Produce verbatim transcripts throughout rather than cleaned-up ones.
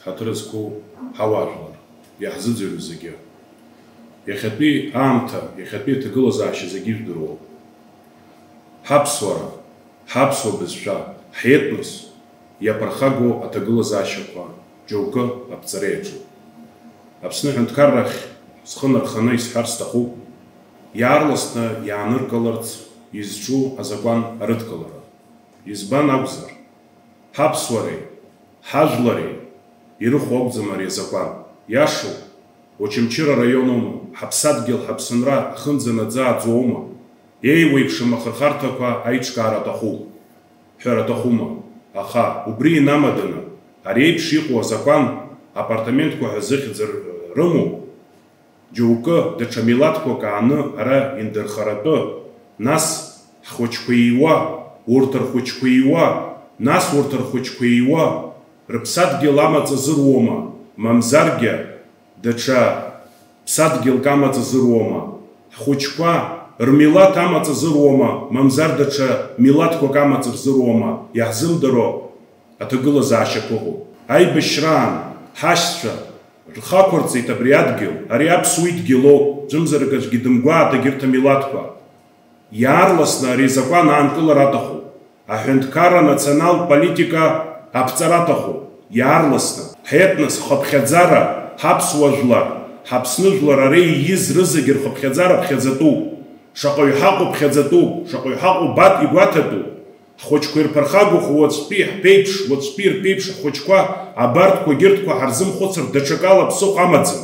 Ҳаҭыр зқәу ҳауаажәлар, иаҳзыӡырҩу зегьы. Иахьатәи аамҭа, иахьатәи аҭагылазаашьа зегьы ижәдыруоуп. Ҳаԥсуара, ҳаԥсуа бызшәа, ҳетнос иаԥырхагоу аҭагылазаашьақәа џьоукы аԥҵара иаҿуп. Аԥсны аҳәынҭқаррахь схы нарханы исҳәар сҭахуп, иаарласны иааныркыларц изҿу азакәан арыдкылара. Избан акәзар, ҳаԥсуареи ҳажәлари ирыхәо акәӡам ари азакәан. Иашоуп, Очамчыра араион аума, ҳаԥсадгьыл, ҳаԥсынра ахынӡанаӡааӡо аума, еиуеиԥшым ахырхарҭақәа аиҿкаара аҭахуп, ҳәара аҭахума? Аха, убри инамаданы, ари еиԥш иҟоу азакәан апартаментқәа ҳәа зыхьӡ рымоу, џьоукы даҽа милаҭқәак ааны ара индырхаратәы, нас ҳхәыҷқәа ииуа, урҭ рхәыҷқәа ииуа, нас урҭ рхәыҷқәа ииуа, рыԥсадгьыл амаҵ азыруома, мамзаргьы даҽа ԥсадгьылк амаҵ азыруома, ҳхәыҷқәа рмилаҭ амаҵ азыруома, мамзар даҽа милаҭқәак амаҵ рзыруома, иаҳзымдыруа аҭагылазаашьақәа ыҟоуп. Аибашьраан ҳашьцәа рхы ақәырҵеит абри адгьыл, ари аԥсуа идгьылоуп, ӡәымзарак аӡәгьы дымгәааит егьырҭ амилаҭқәа. Иаарласны ари азакәан аанкылара аҭахуп. Аҳәынҭқарра анационалтә политика аԥҵара аҭахуп. Иаарласны. Ҳетнос, ҳхыԥхьаӡара, ҳаԥсуа жәлар, ҳаԥсны жәлар ари ииз рызегьы рхыԥхьаӡара ԥхьаӡатәуп. Шаҟаҩ ҳаҟоу ԥхьаӡатәуп, шаҟаҩ ҳаҟоу бат игәаҭатәуп. Ҳхәыҷқәа ирԥырхагахо уаҵәтәи ҳԥеиԥш, уаҵәтәи рԥеиԥш ҳхәыҷқәа абарҭқәа егьырҭқәа ҳарзымхәыцыр даҽакала ԥсыхәа амаӡам.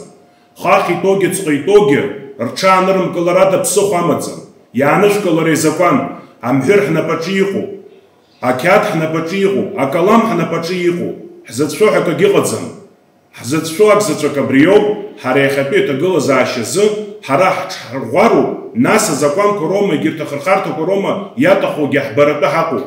Хахь итәоугьы ҵҟа итәоугьы рҽаанырмкыларада ԥсыхәа амаӡам. Иаанышәкылар изакәан, амҳәыр ҳнапаҿы иҟоуп, ақьаад ҳнапаҿы иҟоуп, акалам ҳнапаҿы иҟоуп, ҳзыцәшәо ҳәа акагьы ыҟаӡам. Ҳзыцәшәо акзаҵәык абриоуп, ҳара иахьатәи аҭагылазаашьа азы ҳара ҳҽҳарӷәӷәароуп, нас азакәанқәа роума, егьырҭ ахырхарҭақәа роума иаҭахугьы ҳбаратәы ҳаҟоуп.